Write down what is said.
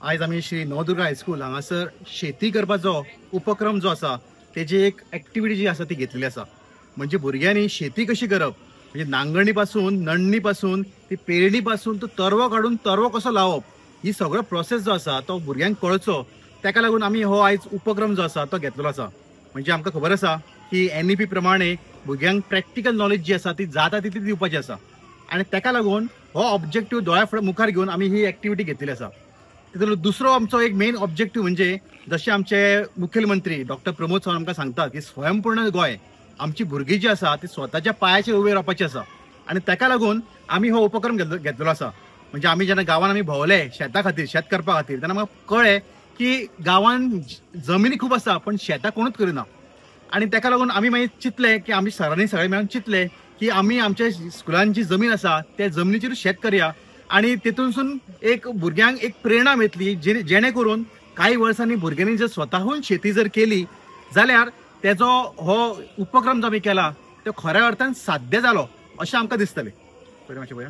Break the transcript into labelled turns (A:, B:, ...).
A: आयज आमी श्री नवदुर्गा हायस्कूल हांगासर शेती करपाचो उपक्रम जो आसा तेजी एक एक्टिविटी जी आसा ती घेतलेली आसा. म्हणजे भुरग्यांनी शेती कशी करप, म्हणजे नांगरणी पासून, नडणी पासून, ती पेरणी पासून तो तरवो काडून तरवो कसो लावप, ही सगळो प्रोसेस जो आसा तो भुरग्यांक कळचो, ताका लागून आमी हो आयज उपक्रम जो आसा तो घेतलेलो आसा. म्हणजे आमकां खबर आसा की एनईपी प्रमाणे भुरग्यांक प्रॅक्टिकल नॉलेज जी आसा ती जाता तितली दिवपाची आसा आनी ताका लागून हो ऑब्जेक्टीव दोळ्या फुडें मुखार घेवन आमी ही एक्टिविटी घेतलेली आसा. तितूंतलो दुसरो आमचो एक मेन ऑब्जेक्टीव म्हणजे जशे आमचे मुखेलमंत्री डॉक्टर प्रमोद सावंत आमकां सांगतात की स्वयंपूर्ण गोंय, आमची भुरगीं जी आसा ती स्वताच्या पांयाचेर उबे रावपाची आसा आनी ताका लागून आमी हो उपक्रम घेतलेलो आसा. म्हणजे आमी जेन्ना गांवान आमी भोंवले शेता खातीर, शेत करपा खातीर, तेन्ना आमकां कळ्ळें की गांवान जमिनी खूब आसा पण शेतां कोणूच करिना आनी ताका लागून आमी मागीर चिंतलें की आमी सरांनी सगळे मेळून चिंतलें की आमी आमच्या स्कुलान जी जमीन आसा त्या जमनीचेर शेत करया आनी तेतूनसून एक भुरग्यांक एक प्रेरणा मेळटली, जेणे करून कांय वर्सांनी भुरग्यांनी जर स्वताहून शेती जर केली जाल्यार तेजो हो उपक्रम जो आमी केला तो खऱ्या अर्थान साध्य जालो अशें आमकां दिसतलें. पळय मातशें पळया.